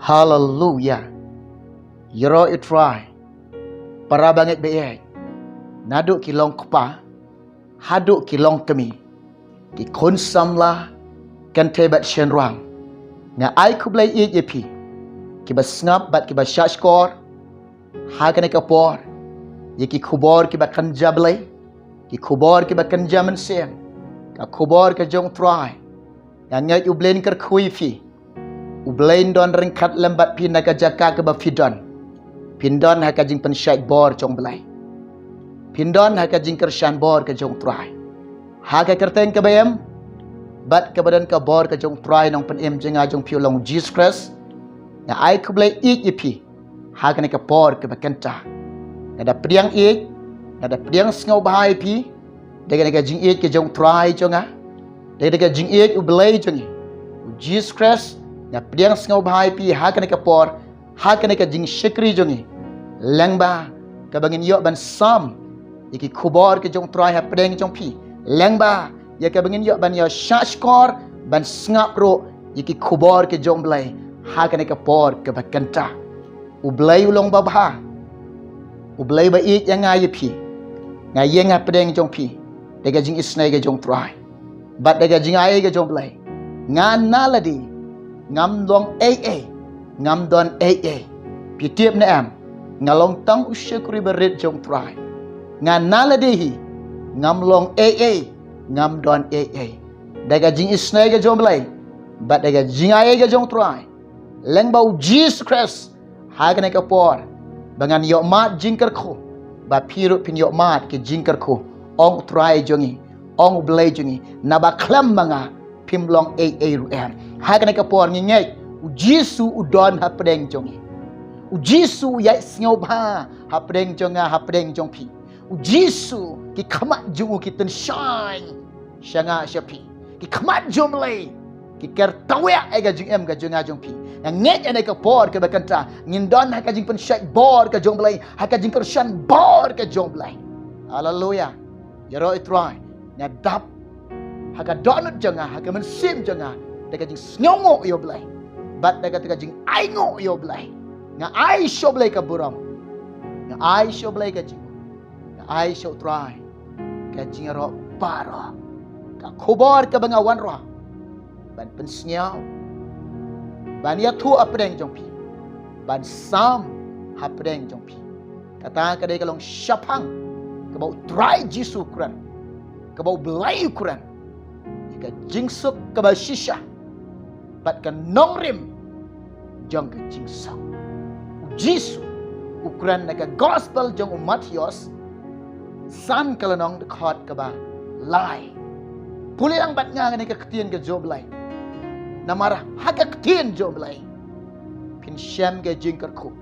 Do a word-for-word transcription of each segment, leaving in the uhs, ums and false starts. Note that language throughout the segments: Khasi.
Haleluya. Ïaroh ïa u Trai. Para bangeit baieit, naduh ki long kpa haduh ki long kmie, ki khun samla, kynthei bad shynrang, nga ai khublei ïeit ïa phi, kiba sngap bad kiba shahshkor ha kane ka por, ïa ki khubor kiba kynja Blei, ki khubor kiba kynja mynsiem, ka khubor ka jong u Trai. Nga ngeit U Blei un kyrkhu ïa phi. U Blei un don ryngkat lem bad phi na ka jaka kaba phi don. Phin don ha ka jingpynshait bor jong U Blei. Phin don ha ka jingkyrshan bor ka jong u Trai, ha ka kyrteng kaba im bad kaba don ka bor ka jong u Trai Nongpynim jong nga jong phi u long u Jisu Khrist. Nga ai khublei ïeit ïa phi ha kane ka por kaba kynta. Nga da pdiang ïeit, nga da pdiang sngewbha ïa phi da kane ka jingïeit ka jong u Trai jong nga, da kane ka jingïeit U Blei jong ngi, u Jisu Khrist. Nga pdiang sngewbha ïa phi ha kane ka por, ha kane ka jingshakri jong ngi, lyngba kaba ngin ïoh ban sam ïa ki khubor ka jong u Trai hapdeng jong phi, lyngba ïa kaba ngin ïoh ban ïa shahshkor, ban sngap ruh ïa ki khubor ka jong U Blei ha kane ka por kaba kynta. U Blei u long babha. U Blei ba ïeit ïa nga ïa phi. Nga ïeng hapdeng jong phi da ka jingisynei ka jong u Trai bad da ka jingai ka jong U Blei. Nga na lade ngam long ei ei, ngam don ei ei. Phi tip ne em? Nga long tang u shakri barit jong u Trai. Nga na lade hi ngam long ei ei, ngam don ei ei. Da ka jingisynei ka jong U Blei bad da ka jingai ka jong u Trai, lyngba u Jisu Khrist, ha kane ka por ba ngan ïoh mad jingkyrkhu, ba phi ruh phin ïoh mad ki jingkyrkhu, ong u Trai jong ngi, ong U Blei jong ngi. Naba khlem ma nga phim long ei ei ruh em. Ha kane ka por ngi ngeit u Jisu u don hapdeng jong ngi. U Jisu u ïaid sngewbha hapdeng jong nga, hapdeng jong phi. U Jisu, ki khmat jong u ki tynshaiñ sha nga sha phi. Ki khmat jong U Blei ki ker tawek ïa ka jingim ka jong nga jong phi. Nga ngeit ïa kane ka por kaba kynta ngin don ha ka jingpynshait bor ka jong U Blei, ha ka jingkyrshan bor ka jong U Blei. Haleluya. Ïaroh ïa u Trai. Nga dap ha ka dohnud jong nga, ha ka mynsiem jong nga, da ka jingsngewnguh ïa U Blei bad da ka, da ka jingainguh ïa U Blei. Nga ai sha U Blei ka burom. Nga ai sha U Blei ka jing Nga ai sha u Trai ka jingïaroh baroh, ka khubor kaba nga wanrah ban pynsngew, ban ïathuh hapdeng jong phi, ban sam hapdeng jong phi. Kata ka dei ka long shaphang kaba u Trai Jisu u kren, kaba U Blei u kren ïa ka jingsuk kaba shisha bad ka nongrim jong ka jingsuk. U Jisu u kren na ka gospel jong u Mathaios, san ka lynnong, dkhot kaba lai: Pule lang bad nga na ka ktien ka jong U Blei. Namar ha ka ktien jong U Blei phin shem ka jingkyrkhu,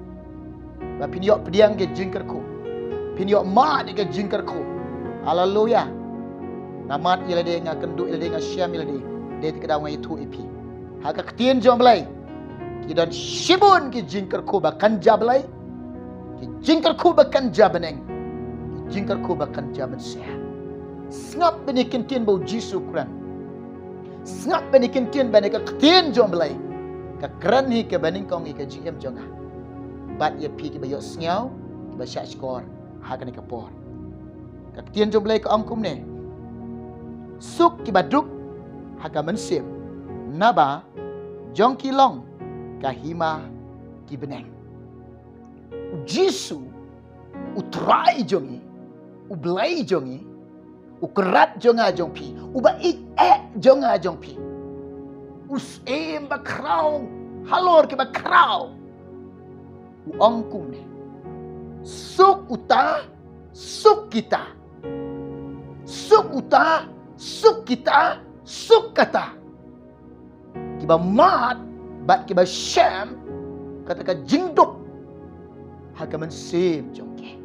ba phin ïoh pdiang ka jingkyrkhu, phin ïoh mad ka jingkyrkhu. Haleluya. Nga mad ïa lade, nga kynduh ïa lade, nga shem ïa lade. Dei te ka daw nga ïathuh ïa phi, ha ka ktien jong U Blei ki don shibun ki jingkyrkhu ba kynja Blei, ki jingkyrkhu ba kynja bneng, ki jingkyrkhu ba kynja mynsiem. Sngap ban ïa ki ktien ba u Jisu u kren. Sngap ban ïa ki ktien ba na ka ktien jong U Blei ka kren hi kaba nyngkong ïa ka jingim jong nga bad ïa phi kiba ïohsngew, kiba shahshkor ha kane ka por. Ka ktien jong U Blei ka ong kumne: Suk kiba duk ha ka mynsiem, naba jong ki long ka hima ki bneng. U Jisu, u Trai jong ngi, U Blei jong ngi, u Kynrad jong nga jong phi, uba ïeit eh jong nga jong phi, u Syiem bakhraw halor kiba khraw, u ong kumne: Suk uta, suk kita. Suk uta, suk kita, suk kata. Kiba mad bad kiba shem kata ka jingduk ha ka mynsiem jong ki.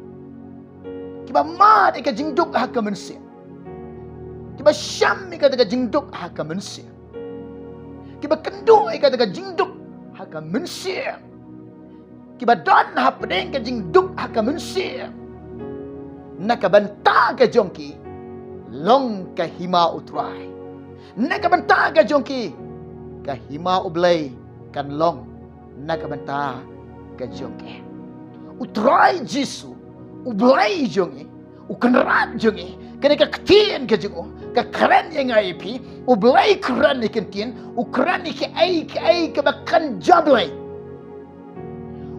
Kiba mad ïa ka jingduk ha ka mynsiem. Kiba shem ïa kata ka jingduk ha ka mynsiem. Kiba kynduh ïa kata ka jingduk ha ka mynsiem. Kiba don hapdeng ka jingduk ha ka mynsiem, na ka bynta ka jong ki long ka hima u Trai. Na ka bynta ka jong ki ka hima U Blei kan long. na ka bynta ka jong ki. U Trai Jisu, U Blei jong ngi, U Kynrad jong ngi, kane ka ktien ka jong u ka kren ïa nga ïa phi. U Blei kren ïa ka ktien, u kren ïa kaei kaei kaba kynja Blei.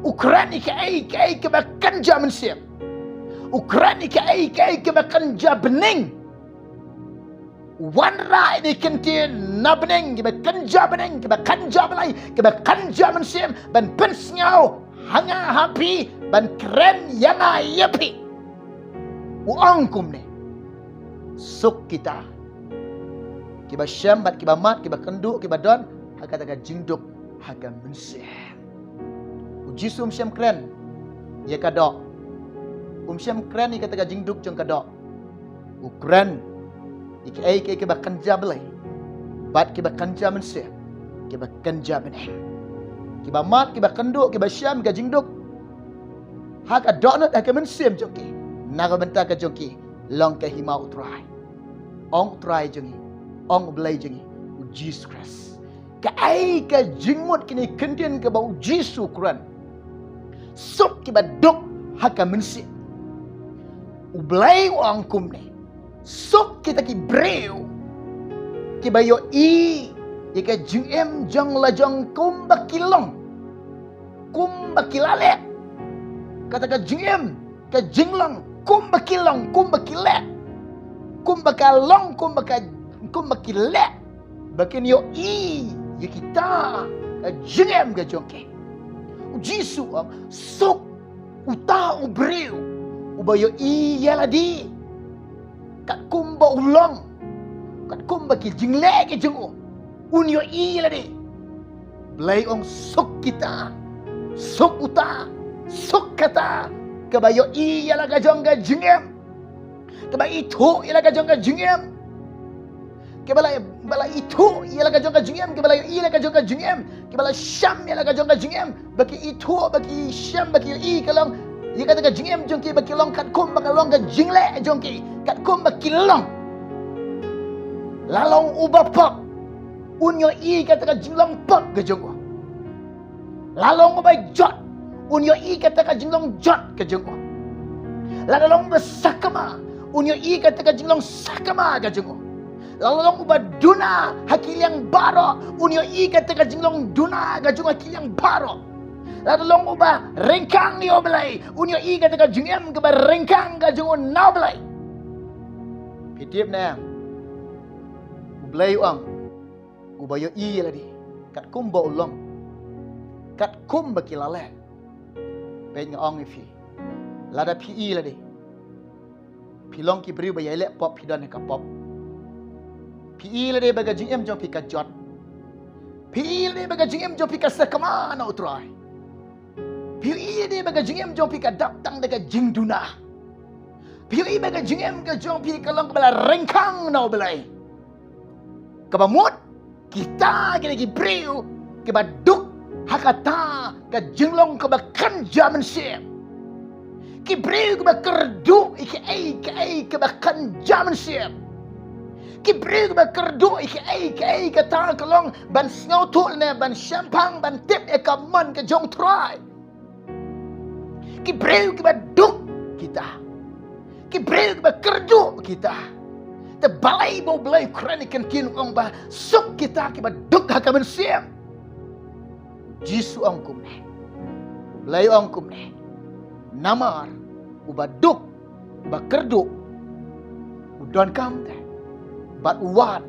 U kren ïa kaei kaei kaba kynja mynsiem. U kren ïa kaei kaei kaba kynja bneng. Wanrah ïa ka ktien na bneng, kiba kynja bneng, kiba kynja Blei, kiba kynja mynsiem, ban pynsngew ha nga ha phi, ban kren ïa nga ïa phi. U ong kumne: Suk kita kiba shem bad kiba mad, kiba kynduh, kiba don ha kata ka jingduk ha ka mynsiem. U Jisu um shym kren ïa ka doh. Um shym kren ïa kata ka jingduk jong ka doh. U kren ïa kaei kaei kiba kynja Blei bad kiba kynja mynsiem, kiba kynja bneng. Kiba mad, kiba kynduh, kiba shem ka jingduk ha ka dohnud, ha ka mynsiem jong ki, na ka bynta ka jong ki long ka hima U Trai. Ong U Trai jong ngi, ong U Blei jong ngi, U Jisu Khrist. Kaei ka jingmut kine ki ktien kaba U Jisu u kren? Suk kiba duk ha ka mynsiem. U Blei u ong kumne: Suk kita ki briew kiba ïohi ïa ka jingim jong la jong kumba ki long, kumba ki la leh. Kata ka jingim, ka jinglong kumba ki long, kumba ki leh, kumba ka long, kumba ka, kumba ki leh, ba kin ïohi ïa kita ka jingim ka jong ki. U Jisu u ong: Suk uta u briew uba ïohi ïa lade katkum ba u long, katkum ba ki jingleh ki jong u, un ïohi ïa lade. Blei ong: Suk kita, suk uta, suk kata kaba ïohi ïa la ka jong ka jingim, kaba ithuh ïa la ka jong ka jingim, kiba la, ba la ithuh ïa la ka jong ka jingim, kiba la ïohi ïa la ka jong ka jingim, kiba la shem ïa la ka jong ka jingim, ba ki ithuh, ba ki shem, ba ki ïohi ka long ïa kata ka jingim jong ki, ba ki long katkum ba ka long ka jingleh jong ki, katkum ba ki long. La long uba pop, un ïohi kata ka jinglong pop ka jong u. La long uba jot, un ïohi kata ka jinglong jot ka jong u. La long uba sakma, un ïohi kata ka jinglong sakma ka jong u. La long uba duna ha ki liang baroh, un ïohi kata ka jinglong duna ka jong u ha ki liang baroh. La long uba ryngkang ïa U Blei, un ïohi kata ka jingim kaba ryngkang ka jong u na U Blei. Phi tip ne em? U Blei u ong: Uba ïohi ïa lade katkum ba u long, katkum ba ki la leh. Peit, nga ong ïa phi, lada phi ïohi ïa lade, phi long ki briew ba ïai leh pop, phi don ha ka pop. Phi ïohi ïa lade ba ka jingim jong phi ka jot. Phi ïohi ïa lade ba ka jingim jong phi ka sakma na U Trai. Phi ïohi ïa lade ba ka jingim jong phi ka dap tang da ka jingduna. Phi ïohi ba ka jingim ka jong phi ka long kaba la ryngkang na U Blei. Kaba mut, kita kine ki briew kiba duk ha kata ka jinglong kaba kynja mynsiem. Ki briew kiba kyrduh ïa kaei kaei kaba kynja mynsiem. Ki briew kiba kyrduh ïa kaei kaei kata ka long ban sngewthuh ne ban shemphang, ban tip ïa ka mon ka jong U Trai. Ki briew kiba duk kita. Ki briew kiba kyrduh kita. Te balei ba U Blei u kren ïa ka ktien, u ong ba suk kita kiba duk ha ka mynsiem? Jisu u ong kumne. U Blei u ong kumne: Namar uba duk, uba kyrduh, u donkam te bad u wad.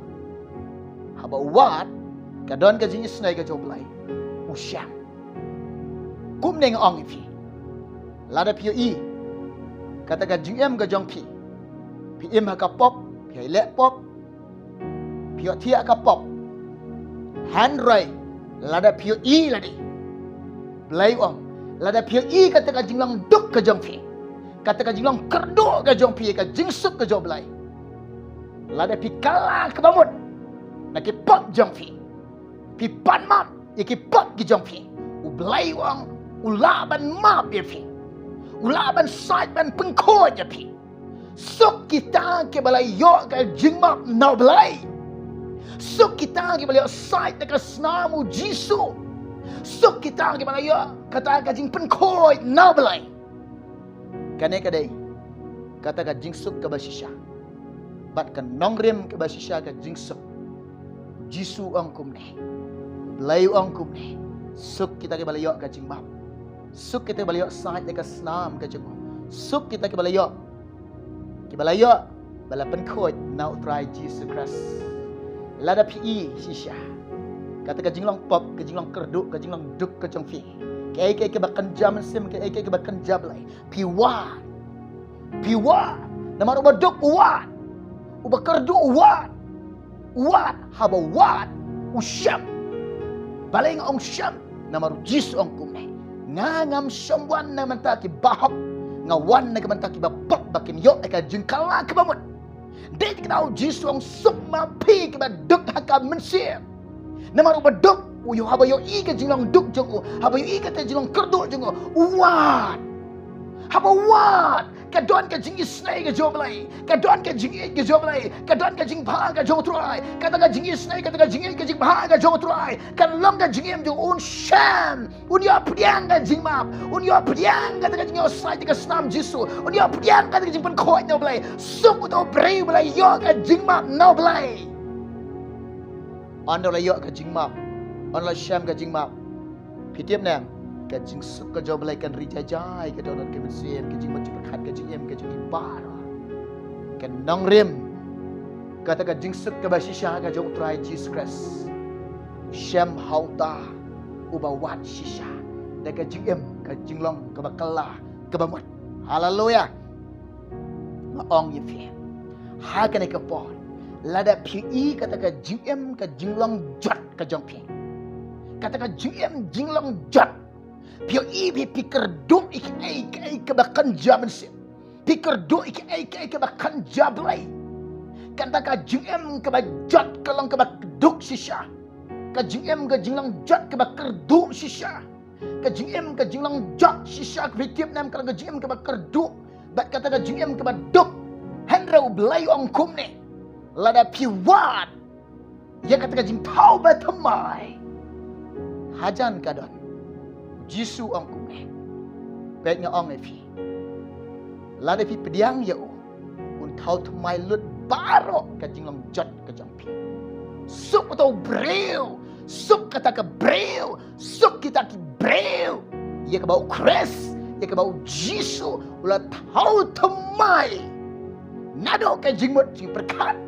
Haba u wad, ka don ka jingisynei ka jong U Blei, u shem. Kumne nga ong ïa phi, lada phi ïohi kata ka jingim ka jong phi, phi im ha ka pop, phi ïai leh pop, phi ïohthiah ha ka pop, hynrei lada phi ïohi ïa lade, Blei u ong, lada phi ïohi kata ka jinglong duk ka jong phi, kata ka jinglong kyrduh ka jong phi ïa ka jingsuk ka jong U Blei, lada phi kylla kaba mut na ki pop jong phi, phi pan map ïa ki pop ki jong phi, U Blei u ong u lah ban map ïa phi. U lah ban sait ban pynkhuid ïa phi. Suk kita kiba la ïoh ka jingmap na U Blei. Suk kita kiba la ïoh sait na ka snam U Jisu. Suk kita kiba la ïoh kata ka jingpynkhuid na u Blei. Kane ka dei kata ka jingsuk kaba shisha. Bad ka nongrim kaba shisha ka jingsuk. Jisu u ong kumne. Blei u ong kumne. Suk kita kiba la ïoh ka jingmap. Suk kita kiba la ïoh sait da ka snam ka jong u. Suk kita kiba la ïoh, kiba la ïoh, ba la pynkhuid na u Trai Jisu Khrist. Lada phi i shisha kata ka jinglong pop, ka jinglong kyrduh, ka jinglong duk ka jong phi, kaei kaei kaba kynja mynsiem, kaei kaei kaba kynja Blei, phi wad. Phi wad. Namar uba duk u wad, uba kyrduh u wad. U wad, haba u wad u shem. Balei nga ong shem? Namar u Jisu u ong kumne, nga ngam shym wan na ka bynta kiba hok, nga wan na ka bynta kiba pop, ba kin ïoh ïa ka jingkylla kaba mut. Dei kata u Jisu u ong suk ma phi kiba duk ha ka mynsiem. Namar uba duk u ïoh, haba ïohi ka jinglong duk jong u, haba ïohi kata ka jinglong kyrduh jong u, u wad. Haba u wad, ka don ka jingisynei ka jong u Blei, ka don ka jingïeit ka jong u Blei, ka don ka jingbha ka jong u Trai. Kata ka jingisynei, kata ka jingïeit, ka jingbha ka jong u Trai kan long ka jingim jong u. Un shem, un ïoh pdiang ka jingmap, un ïoh pdiang kata ka jingïohsngew da ka snam Jisu, un ïoh pdiang kata ka jingpynkhuid na u Blei. Suk uto u briew ba la ïoh ka jingmap na u Blei. Ynda la ïoh ka jingmap, ynda la shem ka jingmap, phi tip ne em, ka jingsuk ka jong u Blei kan ri jai jai ka dohnud ka mynsiem, ka jingmut jingpyrkhat, ka jingim, ka jingim baroh. Ka nongrim, kata ka jingsuk kaba shisha ka jong u Trai Jisu Khrist, shem ha uta uba wad shisha da ka jingim, ka jinglong kaba kylla kaba mut. Haleluya. Nga ong ïa phi ha kane ka por, lada phi i kata ka jingim, ka jinglong jot ka jong phi, kata ka jingim jinglong jot, phi i, phi, phi kyrduh ïa kiei kiei kaba kynja mynsiem, phi kyrduh ïa kiei kiei kaba kynja Blei. Kata ka jingim kaba jot ka long kaba duk shisha. Ka jingim ka jinglong jot kaba kyrduh shisha. Ka jingim ka jinglong jot shisha, phi tip ne em, ka long ka jingim kaba kyrduh bad kata ka jingim kaba duk. Hynrei u Blei u ong kumne, lada phi wad ïa kata ka jingthaw bathymmai, hajan ka don. Jisu u ong kumne, peit nga ong ïa phi, lada phi pdiang ïa u, un thaw thymmai lut baroh ka jinglong jot ka jong phi. Suk uto u briew, suk kata ka briew, suk kita ki briew ïa kaba u Khrist, ïa kaba u Jisu u la thaw thymmai. Naduh ka jingmut jingpyrkhat,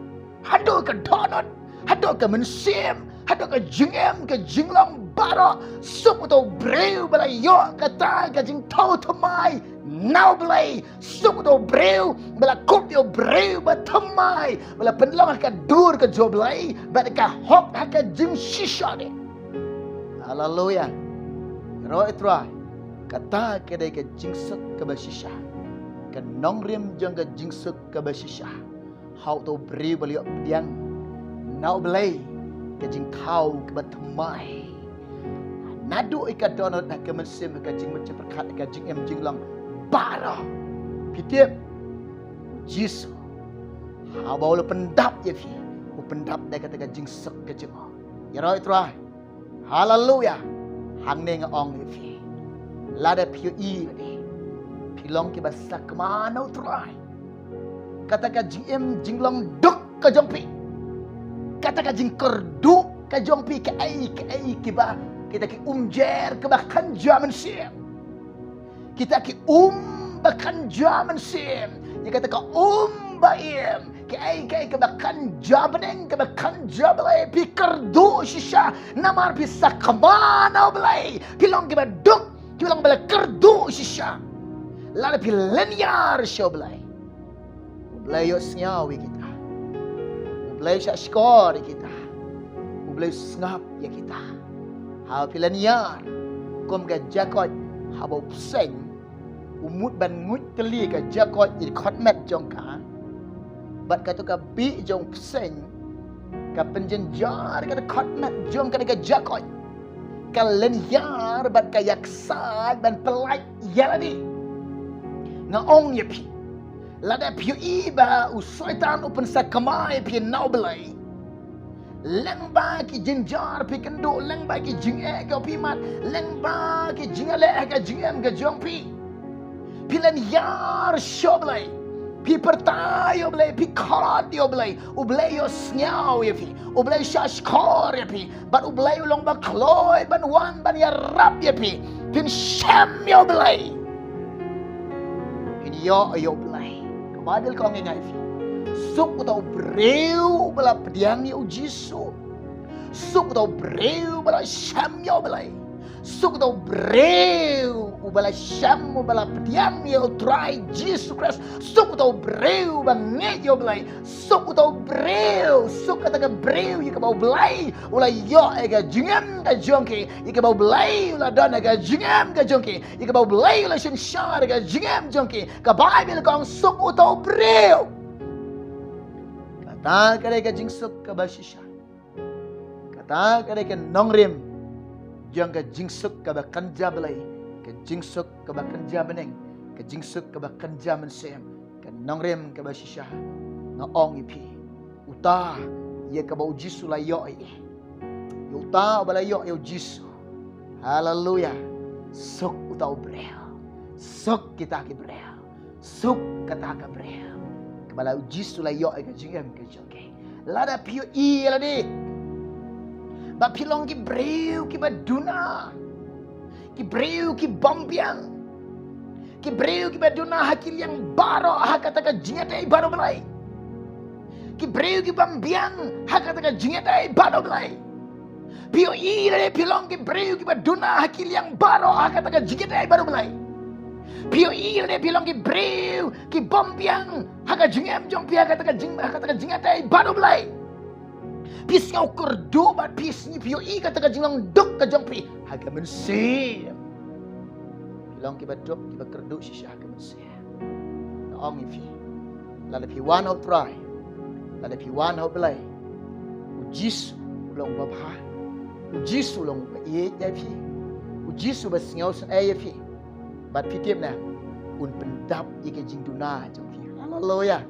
haduh ka dohnud, haduh ka mynsiem, haduh ka jingim ka jinglong baroh. Suk uto u briew ba la ïoh kata ka jingthaw thymmai na u Blei. Suk uto u briew ba la kup ïa u briew bathymmai, ba la pynlong ha ka dur ka jong u Blei bad ka hok ha ka jingshisha ne. Haleluya. Ïaroh ïa u Trai. Kata ka dei ka jingsuk kaba shisha. Ka nongrim jong ka jingsuk kaba shisha, ha uto u briew ba la ïoh pdiang na u Blei ka jingthaw kaba thymmai. Naduh ïa ka dohnud, ha ka mynsiem, ha ka jingmut jingpyrkhat, ha ka jingim jinglong baroh. Phi tip, u Jisu, haba u la pyndap ïa phi, u pyndap da kata ka jingsuk ka jong u. Ïaroh ïa u Trai. Haleluya. Hangne nga ong ïa phi, lada phi ïohi lade, phi long kiba sakma na u Trai, kata ka jingim jinglong duk ka jong phi, kata ka jingkyrduh ka jong phi, kaei kaei kiba kita ki umjer kaba kynja mynsiem, kita ki um ba kynja mynsiem, ïa kata ka um ba im, kaei kaei kaba kynja bneng, kaba kynja Blei, phi kyrduh shisha namar phi sakma na u Blei. Phi long kiba duk, kiba long ba la kyrduh shisha. Lada phi lynñiar sha u Blei, u Blei u ïohsngew ïa kita. U Blei u shahshkor ïa kita. U Blei u sngap ïa kita. Haba phi lynñiar, kum ka jakoit haba u pseiñ u mut ban nguid tylli ka jakoit ïa ka dkhot met jong ka, bad kato ka bih jong u pseiñ ka pynjynjar ka dkhot met jong kane ka jakoit, ka lynñiar bad ka ïaksaid ban pyllait ïa lade. Nga ong ïa phi, lada phi ïohi ba u Soitan u pynsakma ïa phi na u Blei, Lyngba ki jynjar phi kynduh, lyngba ki jingeh ka phi mad, lyngba ki jingeh ha ka jingim ka jong phi. Phi len ïar sha U Blei. Phi pyrta ïa U Blei, phi khot ïa U Blei. U Blei u sngew ïa phi. U Blei u shahshkor ïa phi. Bad U Blei u long ba kloi ban wan ban ïarap ïa phi. Phin shem ïa U Blei. Phin ïoh ïa U Blei. Ka Baibl ka ong ïa ngi, suk uta u briew uba la pdiang ïa U Jisu. Suk uta u briew uba la shem ïa U Blei. Suk uta u briew uba la shem, uba la pdiang ïa U Trai Jisu Khrist. Suk uta u briew uba ngeit ïa U Blei. Suk uta u briew, suk kata ka briew ïa kaba U Blei u la ïoh ïa ka jingim ka jong ki, ïa kaba U Blei u la don ïa ka jingim ka jong ki, ïa kaba U Blei u la synshar ïa ka jingim jong ki. Ka Baibl ka ong suk uta u briew. Kata ka dei ka jingsuk kaba shisha. Kata ka dei ka nongrim jong ka jingsuk kaba kynja Blei, ka jingsuk kaba kynja bneng, ka jingsuk kaba kynja mynsiem, ka nongrim kaba shisha. Nga ong ïa phi, uta ïa kaba U Jisu la ïoh ïa, ïa uta uba la ïoh ïa U Jisu. Haleluya. Suk uta u briew. Suk kita ki briew. Suk kata ka briew kaba la U Jisu la ïoh ïa ka jingim ka jong ki. Lada phi ïohi lade ba phi long ki briew kiba duna, ki briew ki bym biang, ki briew kiba duna ha ki liang baroh ha kata ka jingïadei bad U Blei. Ki briew ki bym biang ha kata ka jingïadei bad U Blei. Phi ïohi lade phi long ki briew kiba duna ha ki liang baroh ha kata ka jingïadei bad U Blei. Phi ïohi lade phi long ki briew ki bym biang ha ka jingim jong phi ha kata ka jing, ha kata ka jingïadei bad U Blei. Phi sngew kyrduh bad phi sngew, phi ïohi kata ka jinglong duk ka jong phi ha ka mynsiem. Phi long kiba duk, kiba kyrduh shisha ha ka mynsiem. Nga ong ïa phi, lada phi wan ha U Trai, lada phi wan ha U Blei, U Jisu u long uba bha. U Jisu u long uba ïeit ïa phi. U Jisu uba sngewsynei ïa phi. Bad phi tip ne, un pyndap ïa ka jingduna jong phi. Haleluya.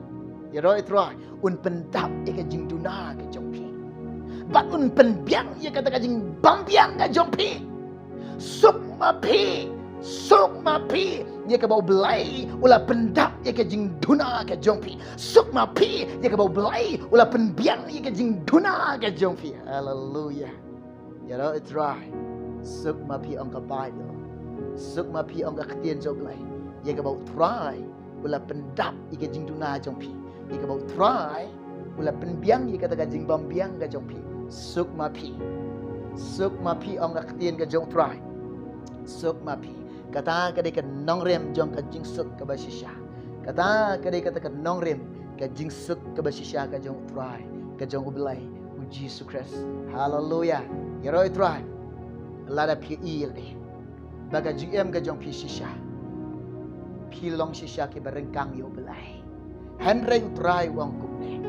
Ïaroh ïa U Trai, un pyndap ïa ka jingduna ka jong phi. Bad un pynbiang ïa kata ka jingbymbiang ka jong phi. Suk ma phi, suk ma phi ïa kaba U Blei u la pyndap ïa ka jingduna ka jong phi. Suk ma phi ïa kaba U Blei u la pynbiang ïa ka jingduna ka jong phi. Haleluya. Ïaroh ïa U Trai. Suk ma phi, ong ka Baibl. Suk ma phi, ong ka ktien jong U Blei, ïa kaba U Trai u la pyndap ïa ka jingduna jong phi, ïa kaba U Trai u la pynbiang ïa kata ka jingbymbiang ka jong phi. Suk ma phi. Suk ma phi, ong ka ktien ka jong U Trai. Suk ma phi. Kata ka dei ka nongrim jong ka jingsuk kaba shisha. Kata ka dei kata ka nongrim ka jingsuk kaba shisha ka jong U Trai, ka jong U Blei, U Jisu Khrist. Haleluya. Ïaroh ïa U Trai. Lada phi ïohi lade ba ka jingim ka jong phi shisha, phi long shisha kiba ryngkang ïa U Blei. Hynrei U Trai u ong kumne,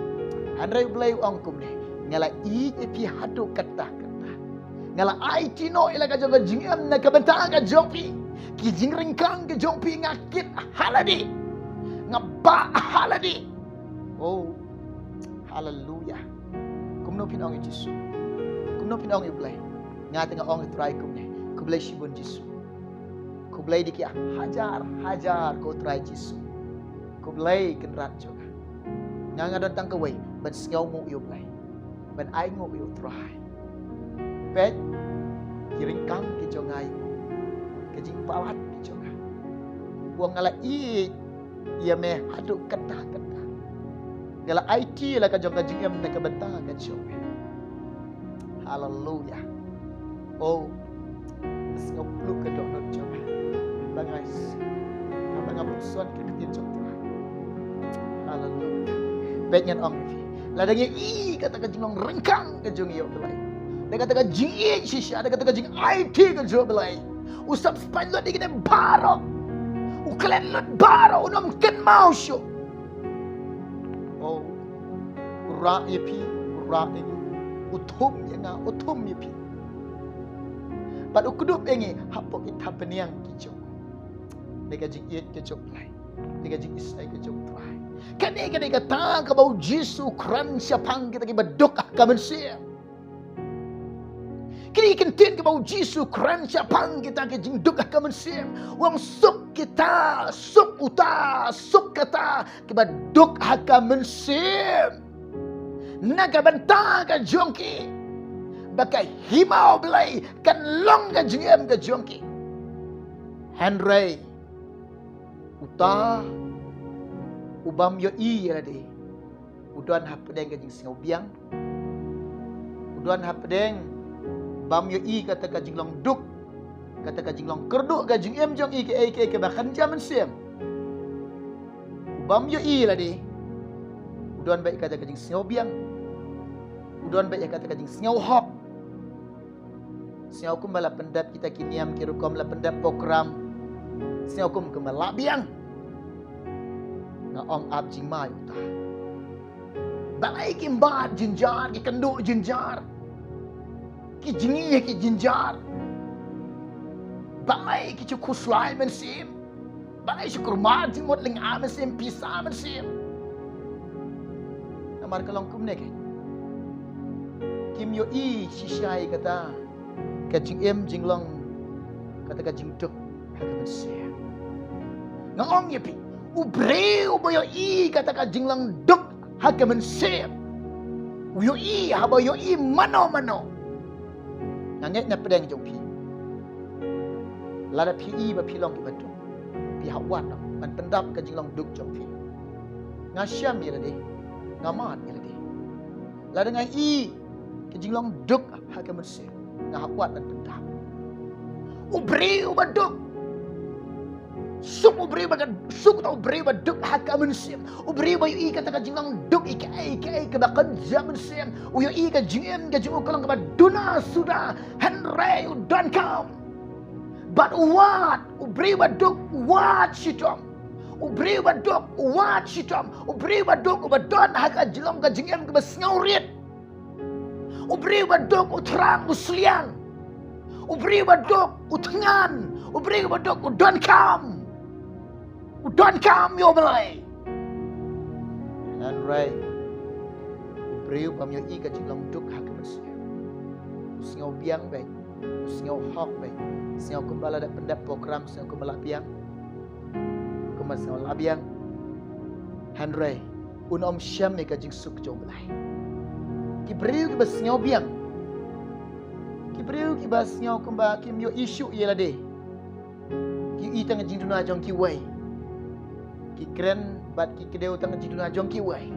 hynrei U Blei u ong kumne, nga la ïeit ïa phi haduh katta katta. Nga la aiti noh ïa la ka jong ka jingim na ka bynta ka jong phi. Ki jingryngkang ka jong phi nga kit ha lade, nga bah ha lade. Oh, haleluya. Kumno phin ong ïa U Jisu? Kumno phin ong ïa U Blei? Nga te nga ong ïa U Trai kumne, khublei shibun Jisu. Khublei da ki hajar hajar ko Trai Jisu. Khublei Kynrad jong nga. Nga, nga don tang kawei, ban sngewnguh ïa U Blei, ban ainguh ïa U Trai. Peit, ki ryngkang ki jong nga, ka jingpalat ki jong nga. Ong nga la ïeit ïa me haduh katta katta. Nga la aiti la ka jong ka jingim na ka bynta ka jong me. Haleluya. Oh, sngewpluh ka dohnud jong nga ba nga, ba nga pynshong ka ktien jong U Trai. Haleluya. Peit, ngan ong ïa phi, lada ngi ïohi kata ka jinglong ryngkang ka jong ngi ïa U Blei, da kata ka jingïeit shisha, da kata ka jingaiti ka jong U Blei, u sap spah lut ïa kine baroh, u klet lut baroh, un ym kynmaw shuh. Oh, u rah ïa phi, u rah ïa ngi, u thum ïa nga, u thum ïa phi. Bad u kdup ïa ngi hapoh ki thapniang ki jong u. Dei ka jingïeit ka jong U Blei, dei ka jingisynei ka jong U Trai. Kane ka dei kata kaba U Jisu u kren shaphang kita kiba duk ha ka mynsiem. Kine ki kyntien kiba u Jisu u kren shaphang kita ki jingduk ha ka mynsiem. U ong suk kita, suk uta, suk kata kiba duk ha ka mynsiem. Na ka bynta ka jong ki, ba ka hima u Blei kan long ka jingim ka jong ki. Hynrei uta u bym ïohi ïa lade u don hapdeng ka jingsngewbiang. U don hapdeng bym ïohi kata ka jinglong duk, kata ka jinglong kyrduh ka jingim jong i, kaei kaei kaba kynja mynsiem. U bym ïohi ïa lade u don beit kata ka jingsngewbiang. U don beit kata ka jingsngewhok. Sngew kumba la pyndep kita ki niam ki rukom, la pyndep program. Sngew kum kumba la biang. Nga ong ap jingma ïa uta. Balei ki mad jynjar, ki kynduh jynjar, ki jngi ki jynjar? Balei ki shu khuslai mynsiem? Balei shu kyrmat jingmut lynga mynsiem, pisa mynsiem? Namar ka long kumne ka, kim ïohi shisha ïa kata ka jingim jinglong, kata ka jingduk ha ka mynsiem. Nga ong ïa phi, u briew uba ïohi kata ka jinglong duk ha ka mynsiem, u ïohi, haba ïohi mano mano. Nga ngeit na pdeng jong phi, lada phi i ba phi long kiba duk, phi hap wad noh ban pyndap ka jinglong duk jong phi. Nga shem ïa lade, nga mad ïa lade. Lada nga i ka jinglong duk ha ka mynsiem, nga hap wad ban pyndap. U briew uba duk, suk u briew ba ka, suk uta u briew ba duk ha ka mynsiem. U briew ba ïohi kata ka jinglong duk, i kaei kaei kaba kynja mynsiem. U ïohi ka jingim ka jong u ka long kaba duna suda, hynrei u donkam. Bad u wad, u briew ba duk u wad shitom. U briew ba duk u wad shitom. U briew ba duk uba don ha ka jinglong ka jingim kaba sngewrit. U briew ba duk u thrang u sliang. U briew ba duk u thngan. U briew ba duk u donkam. U donkam ïa u Blei. Hynrei u briew bym ïohi ka jinglong duk ha ka mynsiem, u sngewbiang beit, u sngewhok beit. Sngew kumba la dep pyndep program, sngew kumba la biang, kumba sngew la biang. Hynrei un ym shem ïa ka jingsuk jong u Blei. Ki briew kiba sngewbiang, ki briew kiba sngew kumba kim ïohi shuh ïa lade, ki ïohi tang ka jingduna jong kiwei, ki kren bad ki kdew tang ka jingduna jong kiwei.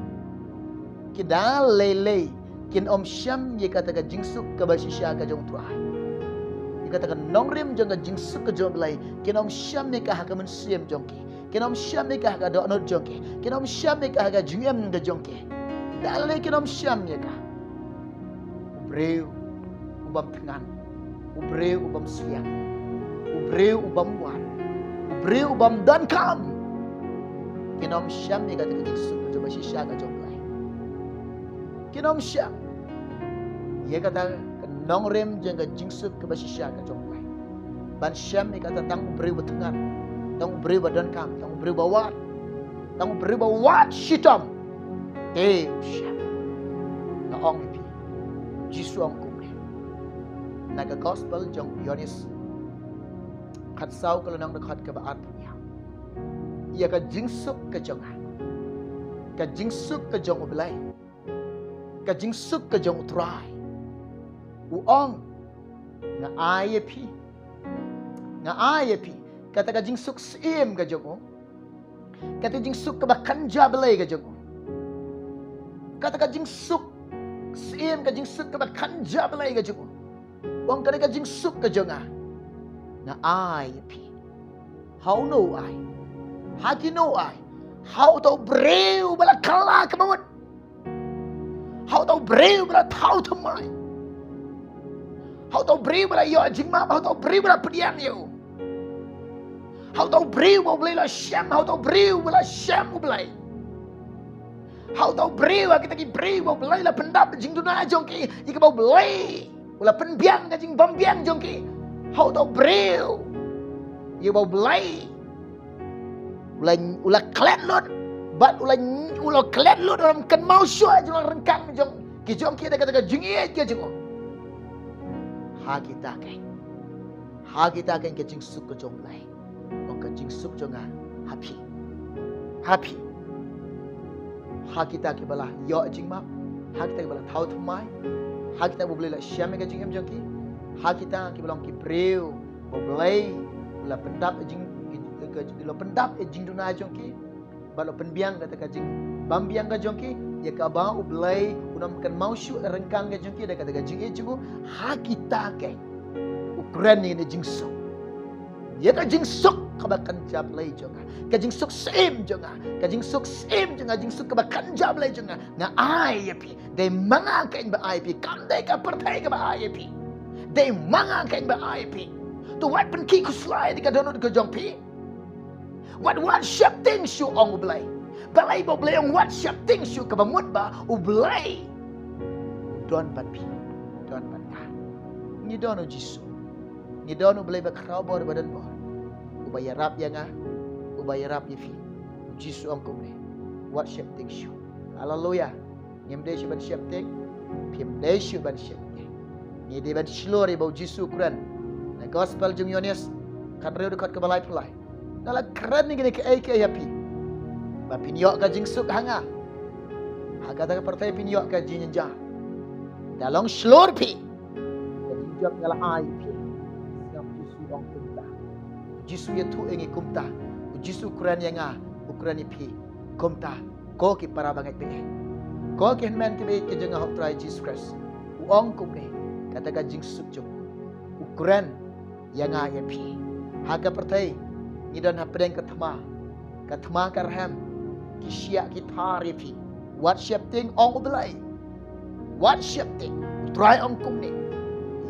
Ki da lei lei kin ym shem ïa kata ka jingsuk kaba shisha ka jong u Trai. Ïa kata ka nongrim jong ka jingsuk ka jong u Blei, kin ym shem ïa ka ha ka mynsiem jong ki. Kin ym shem ïa ka ha ka dohnud jong ki. Kin ym shem ïa ka ha ka jingim ka jong ki. Da lei kin ym shem ïa ka. U briew u bym thngan, u briew u bym sliang, u briew u bym wad, u briew u bym donkam, kin ym shem ïa kata ka jingsuk ka jong ba shisha ka jong u Blei. Kin ym shem ïa kata ka nongrim jong ka jingsuk kaba shisha ka jong u Blei. Ban shem ïa kata tang u briew ba thngan, tang u briew ba donkam, tang u briew ba wad, tang u briew ba wad shitom. Te u shem. Nga ong ïa phi, Jisu ong kumne na ka gospel jong u Ïoannis khatsaw ka lynnong dkhot kaba arphew hynñiew, ïa ka jingsuk ka jong nga, ka jingsuk ka jong u Blei, ka jingsuk ka jong u Trai. U ong, nga ai ïa phi, nga ai ïa phi kata ka jingsuk syiem ka jong u, kata ka jingsuk kaba kynja Blei ka jong u, kata ka jingsuk syiem, ka jingsuk kaba kynja Blei ka jong u. U ong kane ka jingsuk ka jong nga, nga ai ïa phi. Ha uno u ai? Ha kino u ai? Ha uta u briew ba la kylla ka mut. Ha uta u briew ba la thaw thymmai. Ha uta u briew ba la ïoh jingmap, ha uta u briew ba la pdiang ïa u. Ha uta u briew ba u Blei la shem, ha uta u briew ba la shem u Blei. Ha uta u briew, ha kita ki briew ba u Blei la pyndap jingduna jong ki, ïa kaba u Blei u la pynbiang ka jingbymbiang jong ki. Ha uta u briew ïa ba u Blei u la, u la klet lut, bad u la, u la klet lut, u la kynmaw shuh ïa jong la ryngkang jong ki jong ki da kata ka jingïeit ka jong u. Ha kita keiñ. Ha kita keiñ ka jingsuk ka jong U Blei. Ong ka jingsuk jong nga ha phi. Ha phi. Ha kita kiba la ïoh jingmap. Ha kita kiba la thaw thymmai. Ha kita ba U Blei la shem ïa ka jingim jong ki. Ha kita kiba long ki briew ba U Blei u la pyndap ïa jing, u la pyndap ïa jingduna jong ki. Bad u la pynbiang kata ka jingbymbiang ka jong ki, ïa kaba U Blei un ym kynmaw shuh ryngkang ka jong ki da kata ka jingïeit jong u. Ha kita keiñ u kren ïa kane ka jingsuk. Ïa ka jingsuk kaba kynja Blei jong nga, ka jingsuk syiem jong nga, ka jingsuk syiem jong nga, jingsuk kaba kynja Blei jong nga, nga ai ïa phi. Dei ma nga keiñ ba ai ïa phi, kam dei ka pyrthei kaba ai ïa phi. Dei ma nga keiñ ba ai ïa phi. To wat pynkhih khuslai da ka dohnud ka jong phi. Wat, wat sheptieng shuh, ong U Blei. Balei ba U Blei ong wat sheptieng shuh? Kaba mut ba U Blei u don bad phi, u don bad nga. Ngi don U Jisu. Ngi don U Blei ba khraw bor ba don bor, uba ïarap ïa nga, uba ïarap ïa phi. U Jisu ong kumne, wat sheptieng shuh. Haleluya. Ngim dei shuh ban sheptieng, phim dei shuh ban sheptieng. Ngi dei ban shlur ïa ba U Jisu u kren. Na gospel jong u Ïoannis, khathynriew dkhot kaba laiphew lai. Nga la kren ïa kine kiei kiei ha phi, ba phin ïoh ka jingsuk ha nga. Ha kata ka pyrthei phin ïoh ka jingjynjar. Da long shlur phi, ka jingjop nga la ai ïa phi. Sngap, U Jisu ong kumta. U Jisu ïathuh ïa ngi kumta. U Jisu u kren ïa nga, u kren ïa phi kumta. Ko ki para bangeit baieit, ko ki hynmen ki baieit ki jong nga ha U Trai Jisu Khrist, u ong kumne, kata ka jingsuk jong u, u kren ïa nga ïa phi. Ha ka pyrthei ngi don hapdeng ka thma, ka thma ka rhem, ki shiah ki thar ïa phi. Wat sheptieng, ong U Blei. Wat sheptieng. U Trai ong kumne,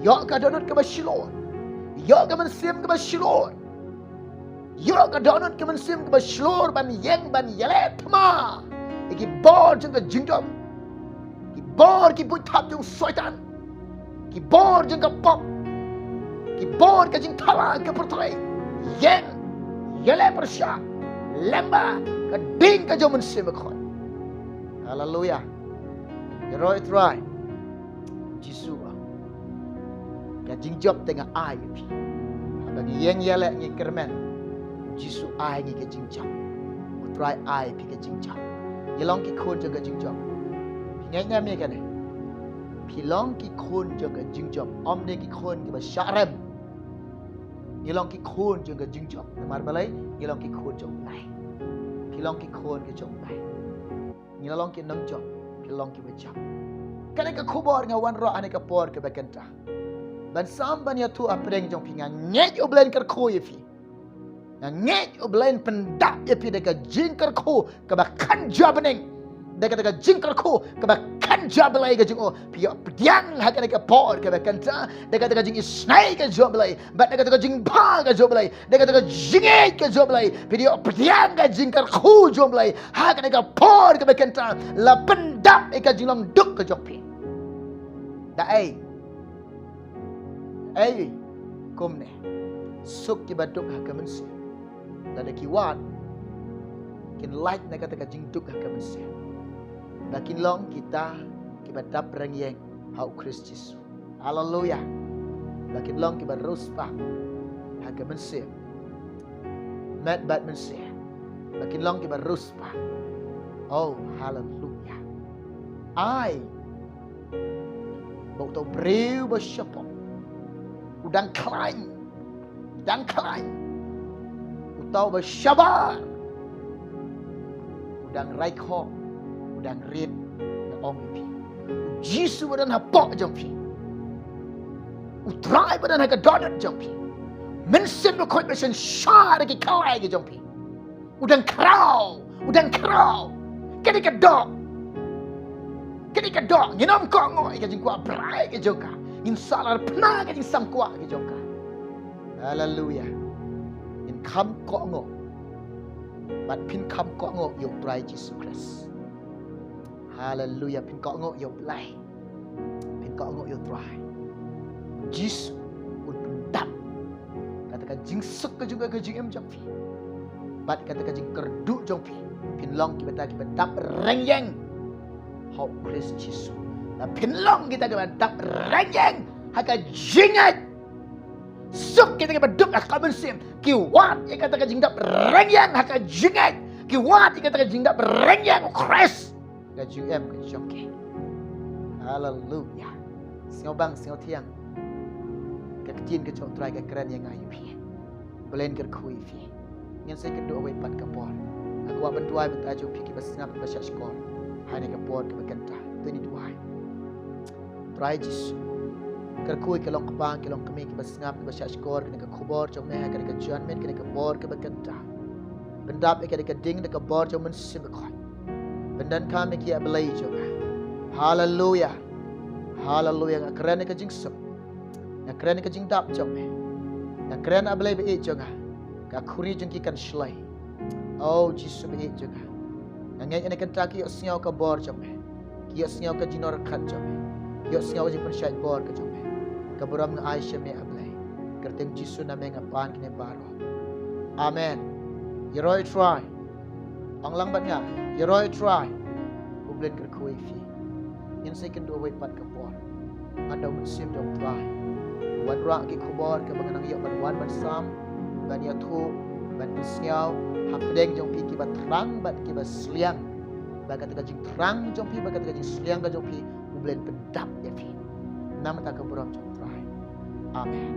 ïoh ka dohnud kaba shlur, ïoh ka mynsiem kaba shlur. Ïoh ka dohnud ka mynsiem kaba shlur ban ïeng ban ïaleh thma ïa ki bor jong ka jingdom, ki bor ki buit thap jong u Soitan, ki bor jong ka pop, ki bor ka jingthala ka pyrthei. Ïeng, ïaleh pyrshah lyngba ka ding ka jong u Mynsiem Bakhuid. Haleluya. Ïaroh ïa U Trai. U Jisu u ong, ka jingjop te nga ai ïa phi. Haba ngi ïeng ïaleh ngi kyrmen, U Jisu ai ngi ka jingjop. U Trai ai phi ka jingjop. Ngi long ki khun jong ka jingjop. Phi ngeit ne em ïa kane? Phi long ki khun jong ka jingjop. Ym dei ki khun kiba shah rem. Ngi long ki khun jong ka jingjop. Namar balei? Ngi long ki khun jong U Blei. Phi long ki khun ki jong U Blei. Ngi la long ki nongjop, ki long kiba jop. Kane ka khubor nga wanrah ha kane ka por kaba kynta ban sam ban ïathuh hapdeng jong phi. Nga ngeit U Blei un kyrkhu ïa phi. Nga ngeit U Blei un pyndap ïa phi da ka jingkyrkhu kaba kynja bneng, da kata ka jingkyrkhu kaba kynja Blei ka jong u. Phi ïoh pdiang ha kane ka por kaba kynta da kata ka jingisynei ka jong U Blei, bad da kata ka jingbha ka jong U Blei, da kata ka jingngeit ka jong U Blei. Phi ïoh pdiang ka jingkyrkhu jong U Blei ha kane ka por kaba kynta. La pyndap ïa ka jinglong duk ka jong phi. Da ei? Ei, kumne, suk kiba duk ha ka mynsiem. Lada ki wad, kin lait na kata ka jingduk ha ka mynsiem, ba kin long kita kiba dap reng ïeng ha U Khrist Jisu. Haleluya. Ba kin long kiba riewspah ha ka mynsiem, met bad mynsiem. Ba kin long kiba riewspah. Oh, haleluya. Ai ba uta u briew ba shapoh u dang khlaiñ, u dang khlaiñ. Uta uba shabar u dang rai khoh, u dang rit. Nga ong ïa phi, U Jisu ba don hapoh jong phi, U Trai ba don ha ka dohnud jong phi, Mynsiem Bakhuid ba synshar ïa ki khlaiñ ki jong phi, u dang khraw, u dang khraw. Kane ka doh, kane ka doh, ngin ym kohnguh ïa ka jingkwah brai ka jong ka. Ngin sa larphna ka jingsam kwah ka jong ka. Haleluya. Ngin kham kohnguh, bad phin kham kohnguh ïa U Trai Jisu Khrist. Haleluya. Phin kohnguh ïa U Blei, phin kohnguh ïa U Trai. Jisu un pyndap kata ka jingsuk ka jong ka, ka jingim jong phi, bad kata ka jingkyrduh jong phi. Phin long kiba ta kiba dap reng ïeng ha U Khrist Jisu. Lada phin long kita kiba dap reng ïeng ha ka jingngeit. Suk kita kiba duk ha ka mynsiem, ki wad ïa kata ka jingdap ryngiang ha ka jingngeit. Ki wad ïa kata ka jingdap ryngiang u Khrist ha ka jingim ka jong ki. Haleluya. Sngewbang sngewthiang, ka ktien ka jong u Trai ka kren ïa nga ïa phi. Blei un kyrkhu ïa phi. Ngin sa ïakynduh ha kawei pat ka por. Nga kwah ban duwai bynta jong phi kiba sngap kiba shahshkor ha kane ka por kaba kynta. To ngin duwai. Trai Jisu, kyrkhu ïa ki long kpa ki long kmie kiba sngap kiba shahshkor kane ka khubor jong me ha kane ka janmiet, kane ka por kaba kynta. Pyndap ïa ka da ka ding da ka bor jong u Mynsiem Bakhuid. Pyndonkam ïa ki, A Blei jong nga. Haleluya. Haleluya. Nga kren ïa ka jingsuk. Nga kren ïa ka jingdap jong me. Nga kren, A Blei ba ïeit jong nga, ka khuri jong ki kan shlei. O Jisu ba ïeit jong nga, nga ngeit ïa kane ka kynta ki ïohsngew ka bor jong me. Ki ïohsngew ka jingnohkyrkhat jong me. Ki ïohsngew ka jingpynshait bor ka jong me. Ka burom nga ai sha me, A Blei. Kyrteng Jisu na me nga pan kine baroh. Amen. Ïaroh ïa u Trai. Ong lang bad nga, ïaroh ïa u Trai. U Blei un kyrkhu ïa phi. Ngin sa ïakynduh ha kawei pat ka por. Ngan da u Mynsiem jong u Trai. Wanrah ki khubor kaba nga nang ïoh ban wan ban sam, ban ïathuh, ban pynsngew hapdeng jong phi kiba thrang bad kiba sliang. Ba kata ka jingthrang jong phi, ba kata ka jingsliang ka jong phi, U Blei un pyndap ïa phi. Namar kata ka burom jong u Trai. Amen.